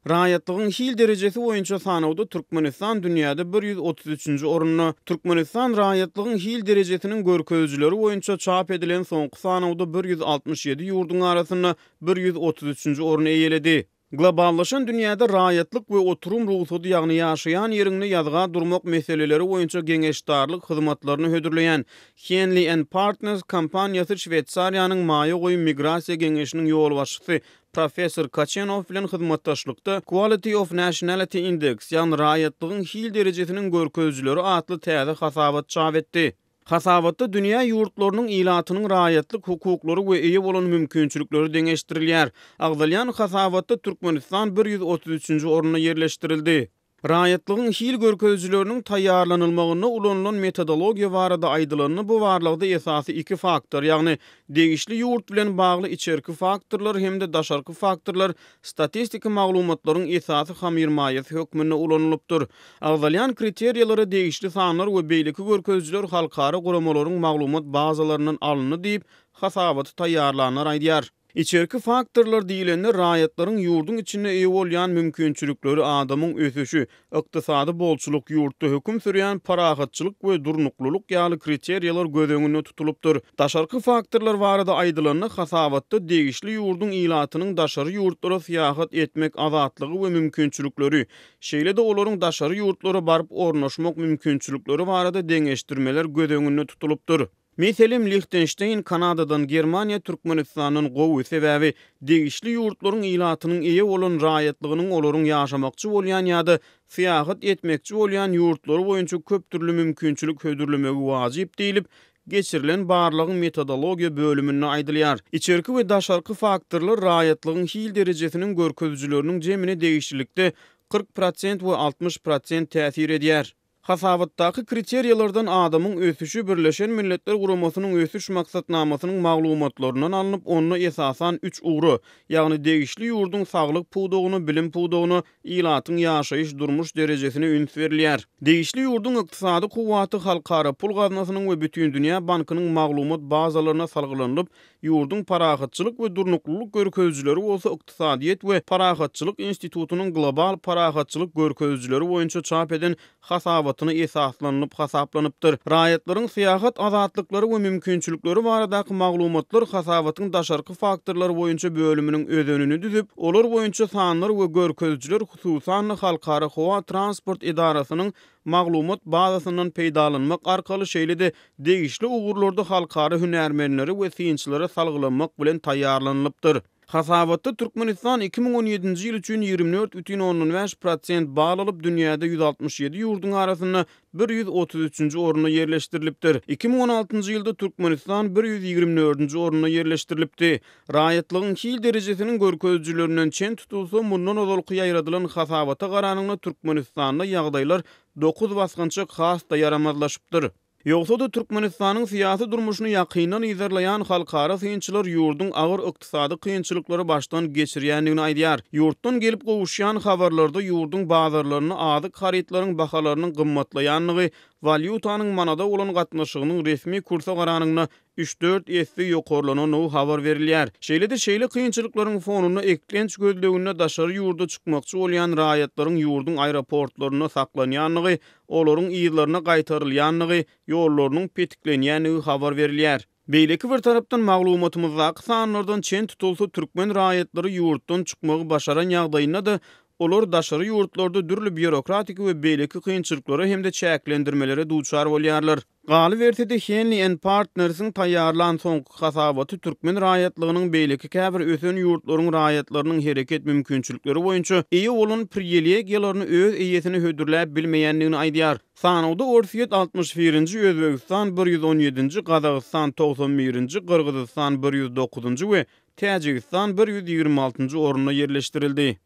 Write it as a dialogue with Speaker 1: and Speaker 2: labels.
Speaker 1: Raýatlygyň hil derejesi boýunça sanawda Türkmenistan dünýäde 133-nji orunda. Türkmenistan raýatlygyň hil derejesiniň görkezijileri boýunça çap edilen soňky sanawda 167 ýurduň arasynda 133-nji orny eýeledi. Globallaşan dünýäde raýatlyk we oturum rugsady ýagny ýaşaýan ýeriňde ýazga durmak meseleleri boýunça geňeşdarlyk hyzmatlaryny hödürleýän Henley and Partners kompaniýasy Şweýsariýanyň Maýa goýum migrasiýa geňeşiniň ýolbaşçysy professor Kaçenow bilen hyzmatdaşlykda Quality of Nationality Index, ýagny raýatlygyň hil derejesiniň görkezijileri atly täze hasabat çap etdi. Hasabatda dünýä ýurtlarynyň ilatynyň raýatlyk hukuklary we eýe bolan mümkinçilikleri deňeşdirilýär. Agzalýan hasabatda Türkmenistan 133-nji orunda ýerleşdirildi. Raýatlygyň hil görkezijileriniň taýýarlanylmagynda ulanylan metodologiýa barada aýdylanda, bu barlagda esasy iki faktor, ýagny degişli ýurt bilen bagly içerki faktorlar hem-de daşarky faktorlar statistiki maglumatlaryň esasy hamyrmaýasy hökmünde ulanylypdyr. Agzalýan kriteriýalara degişli sanlar we beýleki görkezijiler halkara guramalaryň maglumat bazalaryndan alyndy diýip, hasabaty taýýarlanlar aýdýar. Içerki faktorlar diýlende raýatlaryň ýurduň içinde eýe bolýan mümkinçilikleri, adamyň ösüşi, ykdysady bolçulyk, ýurtda höküm sürýän parahatçylyk we durnuklylyk ýaly kriteriýalar göz öňünde tutulypdyr. Daşarky faktorlar barada aýdylanda, hasabatda degişli ýurduň ilatynyň daşary ýurtlara syýahat etmek azatlygy we mümkinçilikleri, şeýle-de olaryň daşary ýurtlara baryp ornaşmak mümkinçilikleri barada deňeşdirmeler göz öňünde tutulypdyr. Meselem, Lihtenşteýn Kanadadan, Germaniýa Türkmenistandan gowy, sebäbi degişli ýurtlaryň ilatynyň eýe bolan raýatlygynyň olaryň ýaşamakçy bolýan ýa-da syýahat etmekçi bolýan ýurtlary boýunça köp dürli mümkinçilik hödürlemegi wajyp diýlip, geçirilen barlagyň metodologiýa bölüminde aýdylýar. Içerki we daşarky faktorlar raýatlygyň hil derejesiniň görkezijileriniň jemine degişlilikde 40 prosent we 60 prosent täsir edýär. Hasabatdaky kriteriýalardan adamyň ösüşi Birleşen Milletler Guramasynyň Ösüş Maksatnamasynyň maglumatlaryndan alnyp, onda esasan üç ugra, ýagny degişli ýurduň saglyk pudagyna, bilim pudagyna, ilatyň ýaşaýyş-durmuş derejesine üns berilýär. Degişli ýurduň ykdysady kuwwaty Halkara pul gaznasynyň we Bütindünýä bankynyň maglumat bazalaryna salgylanylyp, Ýurduň parahatçylyk we durnuklylyk görkezijileri bolsa Ykdysadyýet we parahatçylyk institutynyň global parahatçylyk görkezijileri boýunça çap eden hasabatyna esaslanylyp hasaplanypdyr. Raýatlaryň syýahat azatlyklary we mümkinçilikleri baradaky maglumatlar hasabatyň daşarky faktorlar boýunça bölüminiň özenini düzüp, olar boýunça sanlar we görkezijiler hususan-da Halkara howa transport edarasynyň maglumat bazasyndan peýdalanmak arkaly, şeýle-de degişli ugurlarda halkara hünärmenlere we synçylara salgylanmak bilen taýýarlanylypdyr. Hasabatda Türkmenistan 2017-nji ýyl üçin 24,5 prosent bal alyp, dünýäde 167 ýurduň arasynda 133-nji orunda ýerleşdirilipdir. 2016-njy ýylda Türkmenistan 124-nji orunda ýerleşdirilipdi. Raýatlygyň hil derejesiniň görkezijilerinden çen tutulsa, mundan ozalky ýaýradylan hasabata garanyňda Türkmenistanda ýagdaýlar dokuz basgançak has-da ýaramazlaşypdyr. Ýogsa-da, Türkmenistanyň syýasy durmuşyny ýakyndan yzarlaýan halkara synçylar ýurduň agyr ykdysady kynçylyklary başdan geçirýändigini aýdýar. Ýurtdan gelip gowuşýan habarlarda ýurduň bazarlarynda azyk harytlaryň bahalarynyň gymmatlaýandygy, walýutanyň manada bolan gatnaşygynyň resmi kursa garanyňda üç-dört esse ýokarlanandygy habar berilýär. Şeýle-de şeýle kynçylyklaryň fonunda eklenç gözleginde daşary ýurda çykmakçy bolýan raýatlaryň ýurduň aeroportlarynda saklanýandygy, olaryň yzlaryna gaýtarylýandygy, ýollarynyň petiklenýändigi habar berilýär. Beýleki bir tarapdan maglumatymyzdaky sanlardan çen tutulsa türkmen raýatlary ýurtdan çykmagy başaran ýagdaýynda-da olar daşary ýurtlarda dürli býurokratiki we beýleki kynçylyklara hem-de çäklendirmelere duçar bolýarlar. Galyberse-de, Henley and Partners-iň taýýarlan soňky hasabaty türkmen raýatlygynyň beýleki käbir ösen ýurtlaryň raýatlarynyň hereket mümkinçilikleri boýunça eýe bolan priwilegiýalaryny öz eýesine hödürläp bilmeýändigini aýdýar. Sanawda Orsýet 61-nji, Özbegistan 117-nji, Gazagystan 91-nji, Gyrgyzystan 109-njy we Täjigistan 126-njy orunda ýerleşdirildi.